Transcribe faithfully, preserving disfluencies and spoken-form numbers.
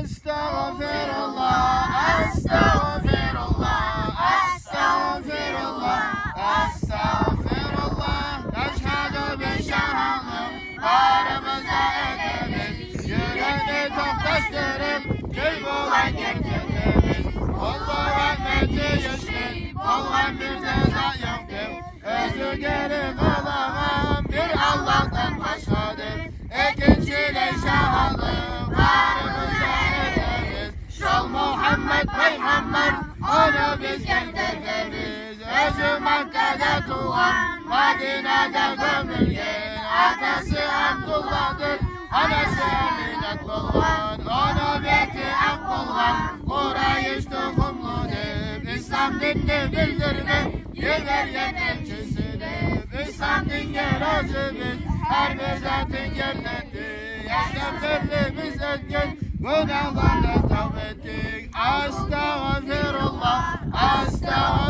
Астагъфируллагь, астагъфируллагь, астагъфируллагь, астагъфируллагь. Ашгьаду, биз шагьатлыкъ барыбыз да этебиз. Юрекни токъташдырып, гюл булан гертедебиз. Къуллукъ этме тийишли болгъан бир де зат ёкъ деп, оьзю гери къалагъан бир Аллагьдан башгъадыр. Экинчилей шагьатлыкъ барыбыз да этебиз. Шол Мугьаммат пайхаммар, ону биз гертедебиз. Оьзю Маккада тувгъан, Мадинада гёмюлген. Атасы Абдуллагьдыр, анасы Аминат болгъан. Ону бети акъ болгъан, Къурайыш тухумлу деп, ислам динни билдирме йиберген элчиси деп. Ислам динге рази биз, гьар бир затын гертедик. Яшдан берли биз этген гюнагьлардан тавба этдик. Астагъфируллагь, астагъфируллагь.